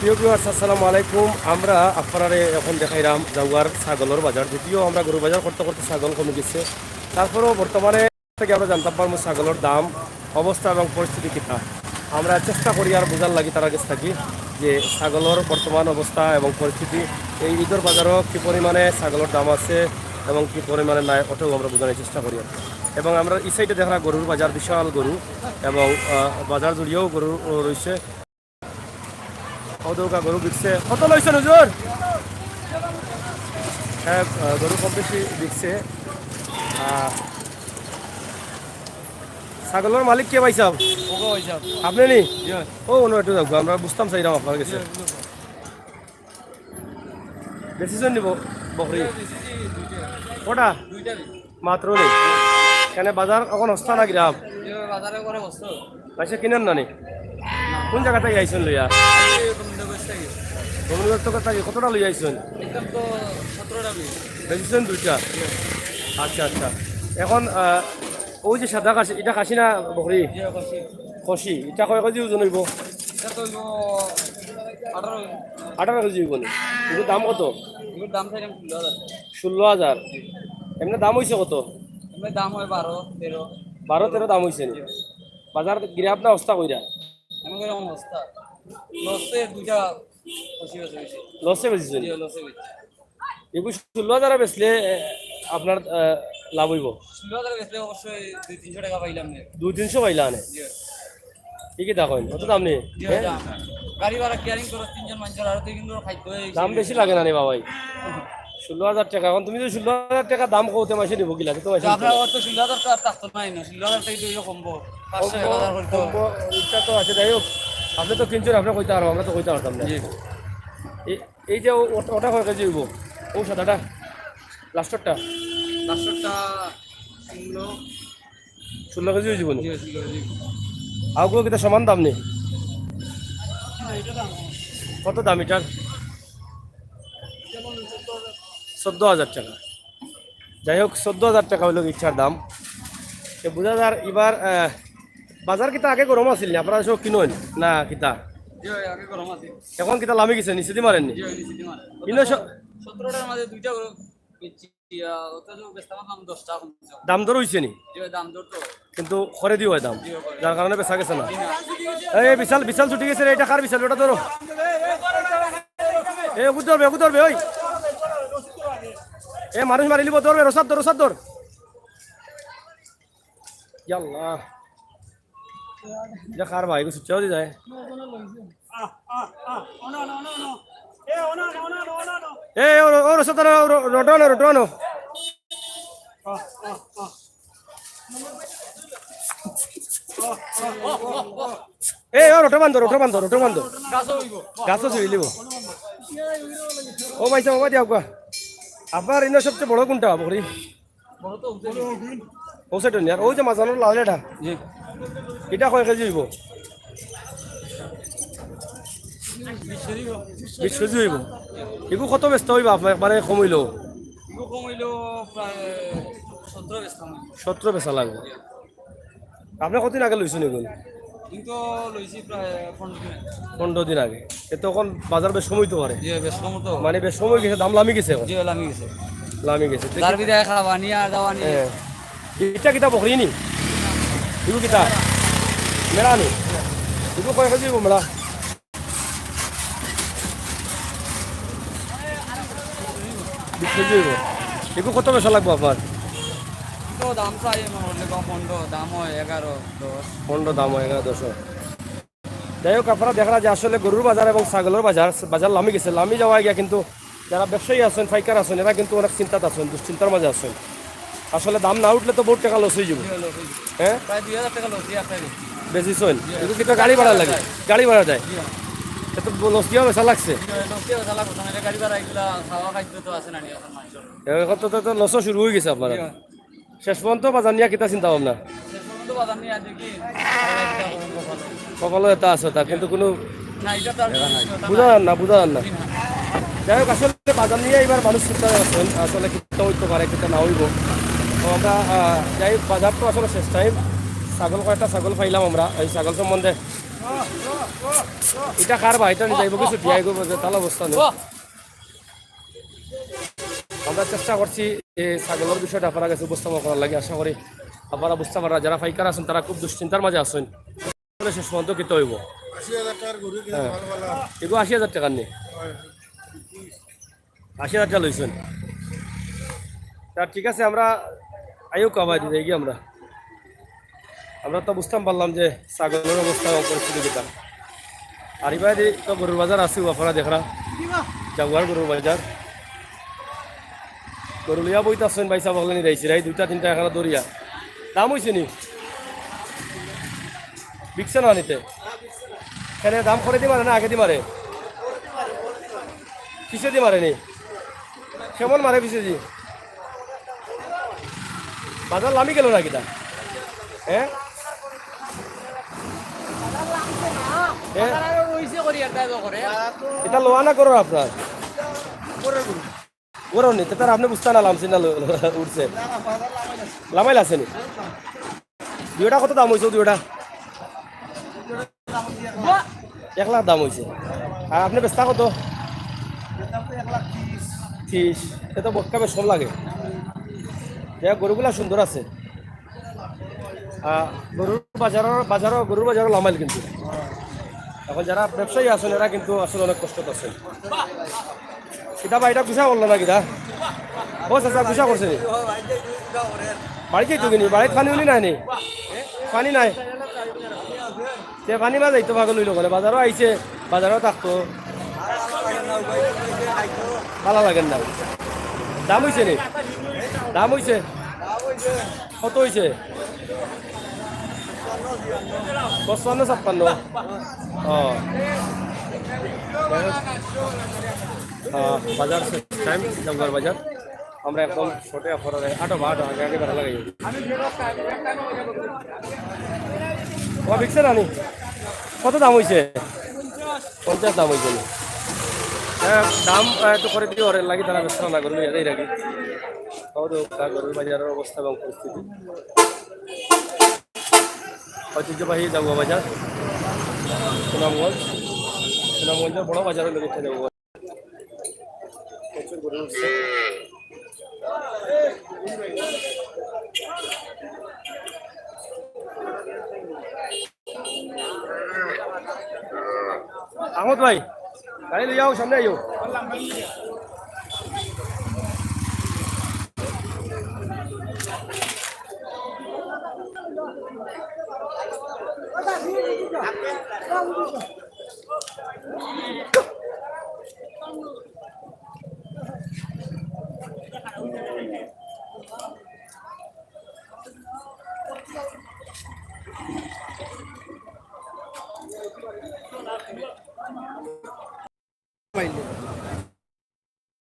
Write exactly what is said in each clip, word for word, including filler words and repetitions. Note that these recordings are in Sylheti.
প্রিয় ভিউয়ার্স, আসসালামু আলাইকুম। আমরা আপনারারে এখন দেখাইরাম জাউয়ার ছাগলর বাজার। যদিও আমরা গরু বাজার করতে করতে ছাগল কমি গেছে, তারপরেও বর্তমানে থাকি আমরা জানতাম পারমু ছাগলর দাম, অবস্থা এবং পরিস্থিতি কিতা। আমরা চেষ্টা করি আর বুঝার লাগি তারার গেছ থাকি যে ছাগলর বর্তমান অবস্থা এবং পরিস্থিতি, এই ঈদর বাজারো কি পরিমাণে ছাগলর দাম আছে এবং কি পরিমাণে নাই, ওটাও আমরা বুঝানোর চেষ্টা করি। এবং আমরা এই সাইডে দেখরা গরুর বাজার, বিশাল গরু এবং, আহ, বাজার জুড়িয়েও গরু রয়েছে। ও দৌকা গরু বিকছে। কত লইছেন হুজুর? হ্যাঁ, আহ, গরু কম বেশি বিকছে। আহ, ছাগলর মালিক কে ভাই সাহেব? ওগো ভাই সাহেব। আপনি নি? জি ভাই। ও, অনো একটু যাও, আমরা বুঝতাম চাইরাম আপনার গেছে। জি ভাই, বুঝলাম। বেচিছেন নি ব-, বকরি? জি ভাই, বেচিছি দুইটা। কটা? দুইটা বেচিছি। মাত্র নি? কেনে বাজার অখন হস্তা না গিরাম? জি ভাই, বাজারে করে বসতো। পয়সা কিনেন না নি? কোন জাগা থাকি আইছেন লইয়া? এই গোবিন্দগঞ্জ থাকি। গোবিন্দগঞ্জ থাকি কতটা লইয়া আইছেন? একদম তো সতেরোটা বেশি। বেচিছেন দুইটা? আচ্ছা, আচ্ছা। এখন, আহ, ওই যে সাদা খাসি, ইটা খাসি না বকরি? জি, খাসি। খাসি, ইটা কয় কেজি ওজন অইবো? ইটা তো অইবো আঠারো। আঠারো কেজি অইবো নি? ইগুর দাম কত? ইগুর দাম চাইলাম ষোলো হাজার। ষোলো হাজার? এমনে দাম অইছে কত? এমনে দাম অয় বারো, তেরো। বারো, তেরো দাম অইছে নি? জি। বাজার গিরাম না হস্তা কইরা? আমি কইরাম হস্তা। লসে দুইটা বেশি বেশি বেশি। লসে বেচিছেন? জি, লসে বেশি। এগু ষোলো হাজারে বেচলে, এ, আপনার, আহ, লাভ অইবো? ষোলো হাজারে বেচলে অবশ্যই দুই তিনশো টাকা পাইলাম নে। দুই তিনশো পাইলা নে? জি। কি কি দাম অইল? অত দাম নি? জি, হ্যাঁ? দাম। গাড়ি ভাড়া carrying করো তিনজন মানুষের, আর দুই কিলো খাইতে হয়। দাম বেশি লাগে না নি বাবাই? ষোলো হাজার টাকা। এখন তুমি যদি ষোলো হাজার টাকা দাম কও, তে মাসে নিবো কিলা? তো মাসে তো নিবো। আপনার অত ষোলো হাজার তো আর থাকতো নাই না, ষোলো হাজার টাকা তো অইলে কমবো, পাঁচশো, এক হাজার হইতো। কমবো, ইটা তো আছে। যাই হোক, আপনি তো কিনছেন, আপনি কইতা পারবা, আমরা তো কইতা পারতাম না। জি। এই, এই যে ও-, ওটা, ওটা কয় কেজি অইবো? ও সাদাটা, লাস্টরটা? লাস্টরটা ষোলো। ষোলো কেজি অইযিবো নি? জি, ষোলো কেজি। আউগুলো কিতা সমান দাম নি? না, এটা দাম। কত দাম ইটার? চোদ্দ হাজার টাকা। যাই হোক, চোদ্দ হাজার টাকা অইলো ইটার দাম। তো বুঝা যার এবার, আহ, বাজার কিতা আগে গরম আছিল নি? আপনারা সব কিনইন না কিতা? জি ভাই, আগে গরম আছিল। এখন কিতা লামি গেছে, নিচেদি মারেন নি? জি ভাই, নিচেদি মারে। ইনো স- সতেরোটার মাঝে দুইটা গরু বেচছি, আহ, অথচ বেচতাম পারলাম দশটা কমছে। দাম দর অইছে নি? জি ভাই, দাম দর তো। কিন্তু খরে দিও দাম, জি ভাই, খরে। যার কারণে বেচা গেছে না। জি না। এই বিশাল, বিশাল ছুটি গেছে রে, ইটা কার বিশাল? ইটা ধরো। এ, ওগু ধরবে, ওগু ধরবে, ওই। এ, মানুষ মারিলিবো, ধরবে, রসাদ ধর, রসাদ ধর। ইয়াল্লা। ইটা কার ভাই, এগু সুচ্চাও দি যায়। এ, ও, ও, রসাদ ধরো, ও, র-, রটো আনো, রটো আনো। এ, ও, রটো বান্ধো, রটো বান্ধো, রটো বান্ধো। গাছও ছিঁড়িলিবো। ও ভাই সাহেব, ও ভাই দিয়াউক্কা। আপনার ইনো সবচেয়ে বড় কোনটা বকরি? বড় তো উঠে গেছে। ও সেটা নিয়ে, আর ওই যে মাঝখানোর লাল এটা? জি। ইটা কয় কেজি অইবো? বিশ কেজি অইবো। ইগু কত বেচতা অইবো আপনার, একবারে কম অইলো? ইগু কম অইলো প্রায় সতেরো বেচতাম। সতেরো বেচা লাগবো। আপনি কতদিন আগে লইছেন এগুন? কিন্তু লইছি প্রায় পনেরো দিন আগে। পনেরো দিন আগে। এ তো এখন বাজার বেশ কম অইতো পারে। জি, বেশ কম তো। মানে বেশ কম অই গেছে, দাম লামি গেছে এখন। জি, লামি গেছে। লামি গেছে। যার বিদায় খাওয়ানি আর দাওয়ানি। হ্যাঁ। ইটা কিতা বকরি নি? ইগু কিতা? মেলা নি? ইগু কয় কেজি অইবো মেলা? বিশ কেজি অইবো। ইগু কত বেচা লাগবো আপনার? তো দাম চাই মনে হলে কম পনেরো, দাম হয় এগারো, দশ। পনেরো দাম হয়, এগারো, দশ হয়। যাই হোক, আপনারা দেখরা যে আসলে গরুর বাজার এবং ছাগলর বাজার, বাজার লামি গেছে, লামি যাওয়া গিয়া কিন্তু যারা ব্যবসায়ী আছেন, পাইকার আছেন, এরা কিন্তু অনেক চিন্তাত আছেন, দুশ্চিন্তার মাঝে আছেন। আসলে দাম না উঠলে তো বহুত টাকা লস অইযিবো। জি, লস অইযিবো। হ্যাঁ? প্রায় দুই হাজার টাকা লস দিয়া আপনার। বেশি ছইন? জি। কিন্তু কিতা গাড়ি ভাড়া লাগে? গাড়ি ভাড়া যায়। জি। এ তো লস দিয়া বেচা লাগছে। জি, লস দিয়া বেচা লাগছে। মানে গাড়ি ভাড়া এগুলা খাওয়া খাদ্য তো আছে না নি এখন মানুষের। এখন তো, তো, তো লসও শুরু অই গেছে আপনার। জি। শেষ পর্যন্ত বাজার নিয়া কিতা চিন্তা ভাবনা? শেষ পর্যন্ত বাজার নিয়া দেখি। কপালো এটা আছে, তার কিন্তু কোনো না, এটা তো আর বুঝা যার না, বুঝা যার না। জি না। যাই হোক, আসলে বাজার নিয়া এবার মানুষ চিন্তা আছেন, আসলে কিতা অইতো পারে, কিতা না অইবো। তো আমরা, আহ, যাই হোক, বাজার তো আসলে শেষ টাইম। ছাগল, কয়েকটা ছাগল পাইলাম আমরা, এই ছাগল সম্বন্ধে ইটা কার বা? ইটা নিতে আইব কিছু ডিআই করবো যে তালা অবস্থা নেই। আমরা চেষ্টা করছি এই ছাগলর বিষয়টা আপনার কাছে উপস্থাপন করার লাগি। আশা করি আপনারা বুঝতে পাররা, যারা পাইকার আছেন তারা খুব দুশ্চিন্তার মাঝে আছেন। তাহলে শেষ পর্যন্ত কিতা হইব? আশি হাজার টাকার গরু কিনা হ্যাঁ। ভালো ভালো। এগো আশি হাজার টাকার নি? আশি হাজার টাকা লইছেন। তা ঠিক আছে, আমরা আইও কাবাই দিতে গিয়ে আমরা আমরা তো বুঝতাম পারলাম যে ছাগলর অবস্থা এবং পরিস্থিতি কিতা। আর ইবাদি তো গরুর বাজার আছে, আপনারা দেখরা জাগুয়ার গরুর বাজার। গরু লইয়া বইতে আসছেন ভাই সাহেব, অকলে নিরাইছি রাই দুইটা তিনটা এখানে দরিয়া। দাম হইছে নি? বিকছে না নিতে? এখানে দাম করে দি মারে না আগে দি মারে? কিসে দি মারে নি? কেমন মারে পিছে দি? বাজার লামি গেল না কিতা? হ্যাঁ? হ্যাঁ? এটা লোয়া না করো আপনার? করো নি, তো তার আপনি বুঝতে না লামছে না লো-, উঠছে। লামাইল আছে নি? দুইটা কত দাম হইছে দুইটা? এক লাখ দাম হইছে। আর আপনি বেচতা কত? তিরিশ। এটা বক্কা বেশ কম লাগে। দেখ, গরুগুলা সুন্দর আছে। আহ, গরুর বাজারও, বাজারও, গরুর বাজারও লামাইল কিন্তু। এখন যারা ব্যবসায়ী আছেন, এরা কিন্তু আসলে অনেক কষ্টত আছেন। কিতা বা, এটা গুছা করলো না কিতা? ও চাচা, গুছা করছে নি? বাড়িত যাইতো কিনি? বাড়িত পানি উনি নাই নি? পানি নাই? তে পানি মা যাইতো পাগল হইলো বলে, বাজারও আইছে, বাজারও থাকতো। ভালা লাগের না। দাম হইছে নি? দাম হইছে? কত হইছে? পঁচপান্ন, ছাপ্পান্ন। ও। আহ, বাজার শেষ টাইম, জঙ্গল বাজার। আমরা একদম শর্টে অফার আটো বা আটো আগে আগে বেড়া লাগাই। ও, বিকছে না নি? কত দাম হইছে? পঞ্চাশ দাম হইছে নি? হ্যাঁ, দাম, আহ, একটু করে দিয়ে ওরে লাগি, তারা ব্যস্ত না করবে, এটাই রাখি। তাও তো তা গরুর বাজারের অবস্থা এবং পরিস্থিতি। ঐতিহ্যবাহী জাগুয়া বাজার, সুনামগঞ্জ। সুনামগঞ্জের বড় বাজার হলো গিয়ে জাগুয়া বাজার। প্রচুর গরু উঠছে। আহমদ ভাই, গাড়ি লইয়া আও, সামনে আইও।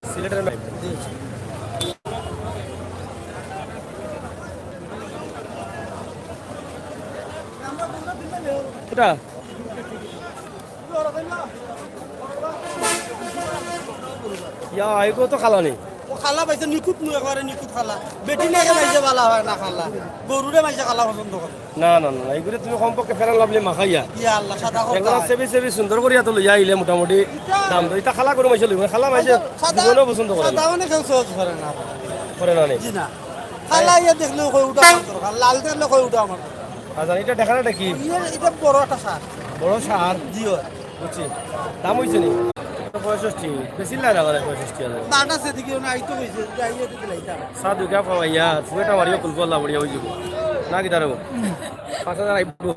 সিলেটের মা-, এটা? ইয়া, এগু তো কালা নি? ও কালা পাইছে, নিখুঁত নু, একেবারে নিখুঁত কালা। বেটি নাকি পাইছে, বালা হয় না কালা। গরুরে পাইছে কালা পছন্দ করে। না, না, না, না, এগুলো তুমি কমপক্ষে Fair and Lovely মাখাইয়া। ইয়া আল্লাহ, সাদা কথা। এগুলো সেবি সেবি সুন্দর করিয়া তো লইয়া আইলে মোটামুটি ইটা দাম দর। ইটা কালা গরু মাইছে লইব, কালা মাইছে সাদা, জীবনেও পছন্দ করে না। সাদা মানে কেউ সহ্য করে না। করে না নি? জি না। কালা ইয়া দেখলেও কয় উঠা আমার দরকার, লাল দেখলে কয় উঠা আমার দরকার। আচ্ছা, এটা দেখা না এটা কি? ইয়ে, এটা বড় একটা সার। বড় সার? জি হয়। বুঝছি। দাম হইছে নি? পঁয়ষট্টি। বেশি লাগে না মানে পঁয়ষট্টি হাজার। দাঁত আছে দেখি, ওনা আইতো কইছে, যে আইয়া দেখি লাইতা। সাধু কে পাওয়া ইয়া, ফুয়েটা মারিও কুলফু আল্লাহ বড়িয়া হয়ে যাবো। না কি দাঁড়াবো? পাঁচ হাজার আইবো।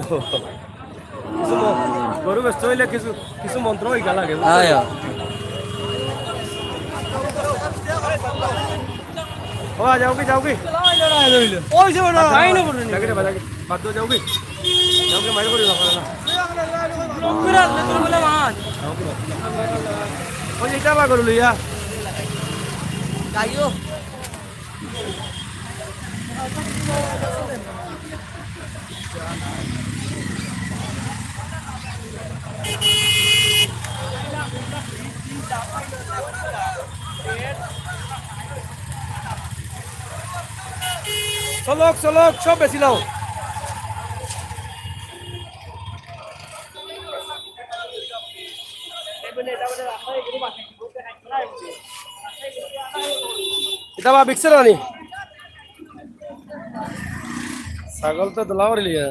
কিছু ম-, গরু ব্যস্ত হইলে কিছু, কিছু মন্ত্র হইগা লাগে, বুঝছো? হ্যাঁ, হ্যাঁ। ও, যাও কি, যাও কি? ওই যে ওটা, বাদ দাও, আইনে বলুন। যাও কি রে, বাদ দাও কি? বাদ দাও, যাও কি? যাও কি, মাইর করি না, না। লোক করে আসলে তোর বলে মাছ। যাও কি, বাদ দাও। ওই যে এটা বার করো, লইয়া। যাইও। চলক, চলক, সব বেশি লাও। ইতা বা বিকছে না নি? ছাগল তো দলা মারি লিয়া।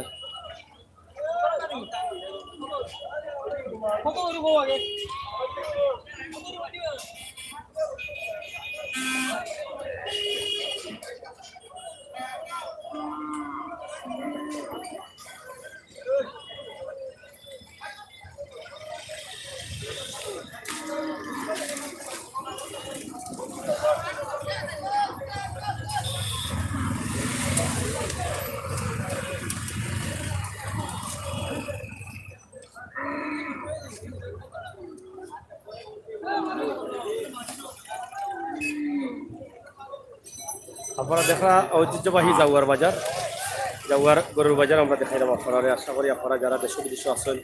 আপনারা দেখরা ঐতিহ্যবাহী জাউয়ার বাজার, জাউয়ার গরুর বাজার আমরা দেখাইলাম আপনারারে। আশা করি আপনারা যারা দেশে বিদেশে আছেন,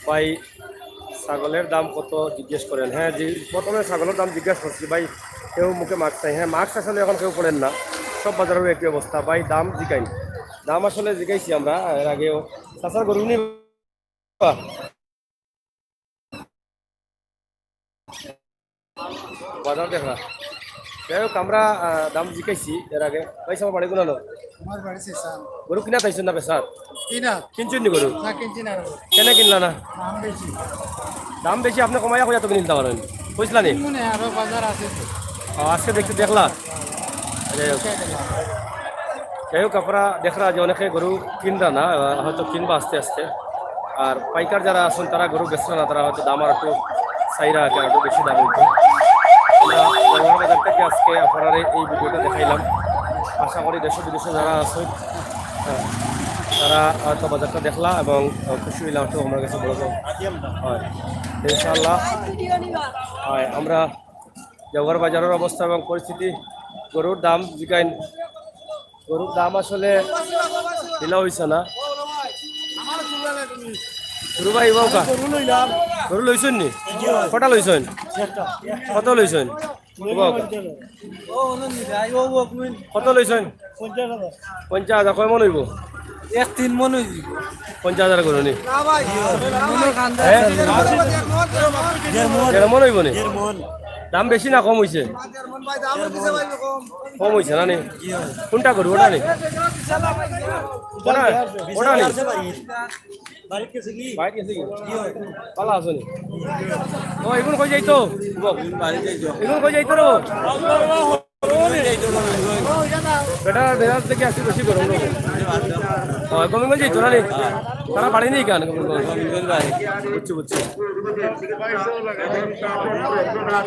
ভাই, ছাগলের দাম কত জিজ্ঞেস করেন? হ্যাঁ জি, প্রথমে ছাগলের দাম জিজ্ঞেস করছি ভাই, কেউ মুখে মাস্ক নাই। হ্যাঁ, মাস্ক আসলে এখন কেউ পড়েন না, সব বাজারের একই অবস্থা। ভাই, দাম জিগাইন, দাম আসলে জিগাইছি আমরা এর আগেও। চাচার গরু নি বাজার দেখরা। যাই হোক, আমরা আহ, দাম জিকাইছি এর আগে। ভাই, আমার বাড়ি কোনানো? আমার বাড়ি শেষান। গরু কিনা তাইছেন না বেচার? কিনা? কিনছেন নি গরু? না, কিনছি না রে। কেনে কিনলা না? দাম বেশি। দাম বেশি, আপনি কমাইয়া কইয়া তো কিনতে পারেন, বুঝলা নি? মনে হয় আরো বাজার আছে তো। ও, আজকে দেখতে দেখলা? যাই হোক। যাই হোক, আপনারা দেখরা যে অনেকে গরু কিনরা না, আহ, হয়তো কিনবা আস্তে আস্তে। আর পাইকার যারা আছেন, তারা গরু বেচরা না, তারা হয়তো দাম আর একটু চাইরা আর কি, আর একটু বেশি দাম হইতো। আমরা জাউয়ার বাজার থেকে আজকে আপনারারে এই ভিডিওটা দেখাইলাম। আশা করি দেশে বিদেশে যারা আছেন, হ্যাঁ, তারা হয়তো বাজারটা দেখলা এবং, আহ, খুশি হইলা, হয়তো আমার কাছে বলবো। হয়, ইনশাআল্লাহ। হয়, আমরা জাউয়ার বাজারের অবস্থা এবং পরিস্থিতি, গরুর দাম জিকাইন, গরুর দাম আসলে ঢিলা হইছে না। গরু ভাই, ইবাও কা? গরু লইলাম। গরু লইছেন নি? কটা লইছেন? কত লইছেন? ইবাও কা? কত লইছেন? পঞ্চাশ হাজার। কয় মন হইব? এক তিন মন হইব। পঞ্চাশ হাজার গরু নি? হ্যাঁ? দেড় মন হইব নি? দাম বেশি না কম হইছে? কম হইছে না নি? কোনটা গরু, ওটা নি? ওটা, ওটা নি? বাইরে গেছে কি? ভালো আছো নি? ও, এখন কই যাইতো? এখন কই যাইতো রে? বেটা, বেটা থেকে আসি বেশি গরম লাগে। ও, গোবিন্দগঞ্জ যাইতো না নি? তারা বাড়ি নেই কেন গোবিন্দগঞ্জ? বুঝছি, বুঝছি।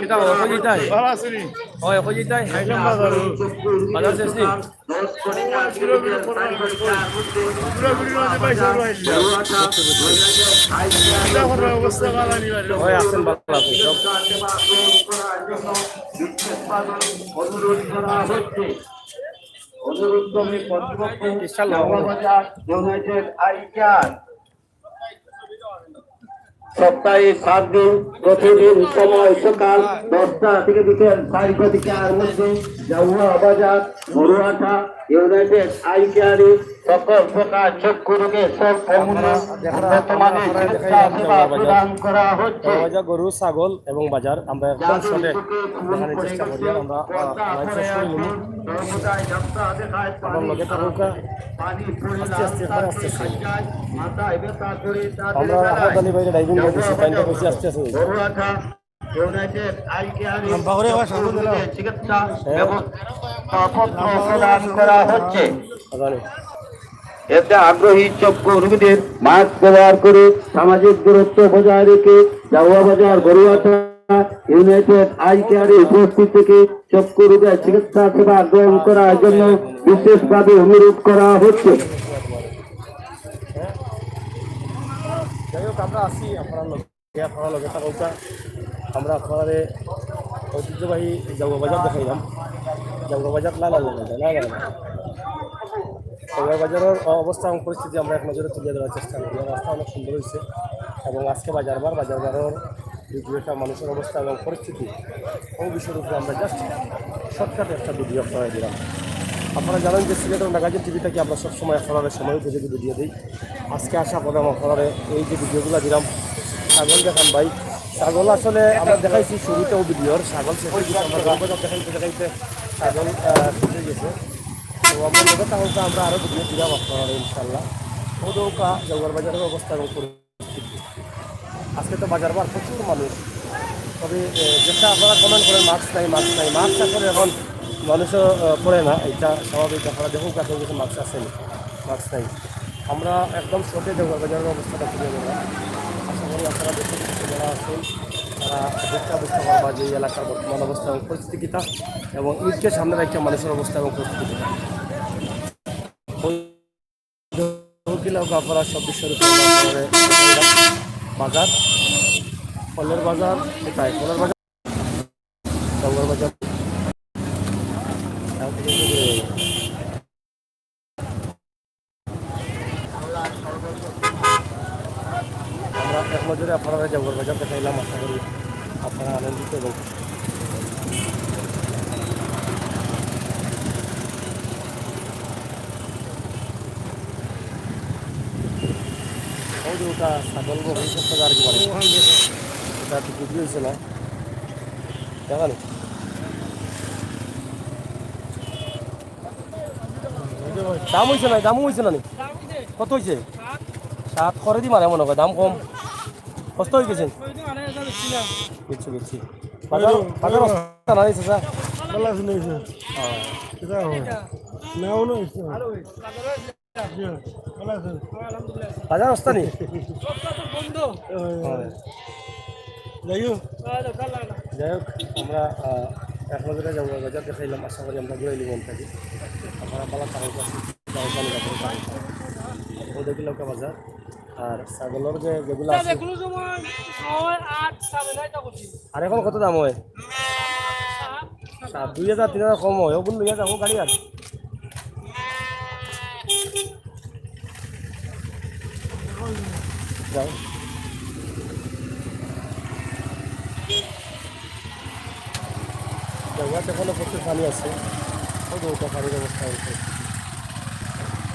কিতা, ও, কই যাইতাই? ভালো আছো নি? ও, কই যাইতাই? বাজার শেষ নি? হয়, আছেন, ভালো আছেন সব। বিশাল লম্বা। সপ্তাহে সাত দিন, প্রতিদিন সময় সকাল দশটা থেকে বিকেল চারটা থেকে আর মধ্যে জাউয়া বাজার, গরুহাটা, ইউনাইটেড আই কেয়ারে সকল প্রকার চক্ষু রোগের সর্বমূল্যে উন্নত মানের চিকিৎসা সেবা প্রদান করা হচ্ছে। বাজার, গরু, ছাগল এবং বাজার আমরা একদম শর্টে দেখানোর চেষ্টা করি। আর আমরা, আহ, লাইভ শেষ করে নিব। আমার লগে থাকুকা। আস্তে আস্তে, একবারে আস্তে আস্তে। আমরা আহমদ আলী ভাইরে ডাইভিং করে দিছি, পানিটা বেশি আস্তে আস্তে হইছে। লম্বা করে আবার সামনে দিলাম। চিকিৎসা ব্যবস্থা প্রদান করা হচ্ছে। আদানি। এতে আগ্রহী চক্ষু রোগীদের মাস্ক ব্যবহার করে সামাজিক দূরত্ব বজায় রেখে জাউয়া বাজার গরুহাটা ইউনাইটেড আই কেয়ারে উপস্থিত থেকে চক্ষু রোগের চিকিৎসা সেবা গ্রহণ করার জন্য বিশেষভাবে অনুরোধ করা হচ্ছে। যাই হোক, আমরা আছি আপনার লগে। আপনারা লগে থাকুকা। আমরা আপনারারে ঐতিহ্যবাহী জাউয়া বাজার দেখাইলাম। জাউয়া বাজার, না, না, না, না, না, না। জাউয়া বাজারের অবস্থা এবং পরিস্থিতি আমরা এক নজরে তুলে ধরার চেষ্টা করি। আর রাস্তা অনেক সুন্দর হয়েছে এবং আজকে বাজার বার, বাজার বারর বিক্রেতা মানুষের অবস্থা এবং পরিস্থিতি, ওই বিষয়ের উপরে আমরা just শর্টকাটে একটা ভিডিও আপনারা দিলাম। আপনারা জানেন যে সিলেটের ম্যাগাজিন টিভি থেকে আমরা সবসময় আপনারারে সময় উপযোগী ভিডিও দিই। আজকে আশা করলাম আপনারারে এই যে ভিডিওগুলো দিলাম, ছাগল দেখান ভাই, ছাগল আসলে আমরা দেখাইছি শুরুতেও ভিডিওর, ছাগল শেষ হয়ে গেছে, আমরা গরু বাজার দেখাইতে দেখাইতে ছাগল, আহ, শেষ হয়ে গেছে। তো আমরা মনে কথা বলতে আমরা আরো ভিডিও দিলাম আপনারা ইনশাল্লাহ। ও দৌকা জঙ্গল বাজারের অবস্থা এবং পরিস্থিতি। আজকে তো বাজার বার প্রচুর মানুষ, তবে, এ, যেটা আপনারা কমেন্ট করেন মাস্ক নাই, মাস্ক নাই, মাস্ক আসলে এখন মানুষও, আহ, পরে না, এটা স্বাভাবিক। আপনারা দেখুন কাছে গেছে মাস্ক আসেনি, মাস্ক নাই। আমরা একদম শর্টে জঙ্গল বাজারের অবস্থাটা তুলে ধরলাম। আশা করি আপনারা দেখুন যারা আছেন তারা দেখতে বুঝতে পারবা যে এই এলাকার বর্তমান অবস্থা এবং পরিস্থিতি কিতা এবং ঈদকে সামনে রাখিয়া মানুষের অবস্থা এবং পরিস্থিতি কিতা। ওই কিলো আপনারা সব বিষয়ের উপরে বাজার, ফলের বাজার, এটাই ফলের বাজার, জঙ্গল বাজার। আমরা এক নজরে আপনারা জঙ্গল বাজার দেখাইলাম, আশা করি আপনারা আনন্দিত এবং ওই যে ওটা ছাগল বা হরিণ সব আর কি বলে। ওটা তো বিক্রি হয়েছে না, জানো? দাম হয়েছে না, দামও হয়েছে না নি? কত হয়েছে? সাত করে দি মারে মনে হয়, দাম কম। কষ্ট হয়ে গেছে। বুঝছি, বুঝছি। বাজার, বাজার অবস্থা নাই, চাচা। ভালো আছে, নাই, স্যার। হ্যাঁ। এটা হয়। না, ও নয়, স্যার। জি, ভালো আছেন? বাজার অবস্থা নেই। হ্যাঁ। যাই হোক। যাই হোক, আমরা, আহ, এক নজরে জঙ্গল বাজার দেখাইলাম, আশা করি আমরা ঘুরাইলি মন থাকি। আপনারা ভালো থাকুন, সুস্থ থাকুন, ভালো থাকুন। ও দেখি লোকে বাজার। আর ছাগলের যে যেগুলো আছে, কোনো সময় ছয়, আট, সাড়ে নয়টা করছি। আর এখন কত দাম হয়? সাত, দুই হাজার, তিন হাজার কম হয়। ওগুলো লইয়া যাবো গাড়ি আর। যাও। জায়গাতে এখনো প্রচুর পানি আছে। ওই যে ওটা পানির অবস্থা হয়েছে।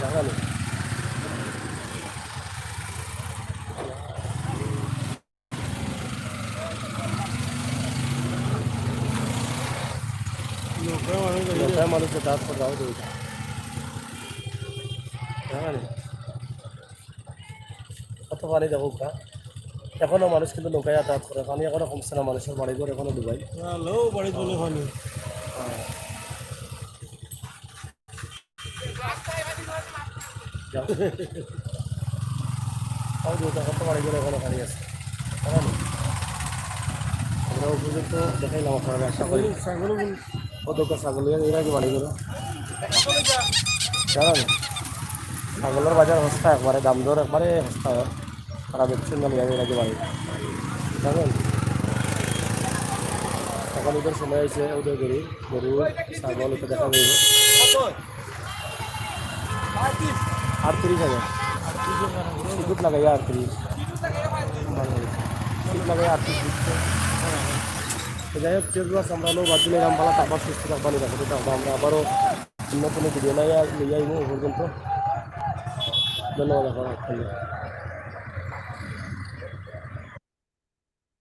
জায়গা নেই। নৌকায় মানুষ যাইবে। নৌকায় মানুষ যাতায়াত করে যাওয়া যায়। হ্যাঁ। কত পানি দেখো কা। এখনো মানুষ কিন্তু নৌকায় যাতায়াত করে। পানি এখনো কমছে না, মানুষের বাড়ি ঘর এখনো ডুবাই। হ্যালো, বাড়ি চলে পানি। হ্যাঁ। যাও। তাও যে ওটা কত বাড়ি করে এখনো খালি আছে। জানো? আমরা উপযুক্ত দেখাইলাম আপনারা, আশা করি। ছাগল, ছাগল বল- কত ছাগল এর আগে বাড়ি করে। জানো? ছাগলের বাজার সস্তা একবারে, দাম দর একবারে সস্তা হয়। তারা দেখছেন না, এর আগে বাড়ি। জানেন? এখন ঈদের সময় আছে, ওদের গরু, গরু, ছাগল, এটা দেখা যাবে। আটত্রিশ হাজার। টিকিট লাগাইয়া আটত্রিশ। টিকিট লাগাইয়া আটত্রিশ দিচ্ছে। তো যাই হোক, প্রিয় viewers, আমরা হলো বাদ দিলে এরকম ভালো আবার সুস্থ থাকবা, নিরাপদে থাকবা। আমরা আবারও অন্য কোনো ভিডিও নাই আর লইয়া আইবো পর্যন্ত। ধন্যবাদ আপনারা।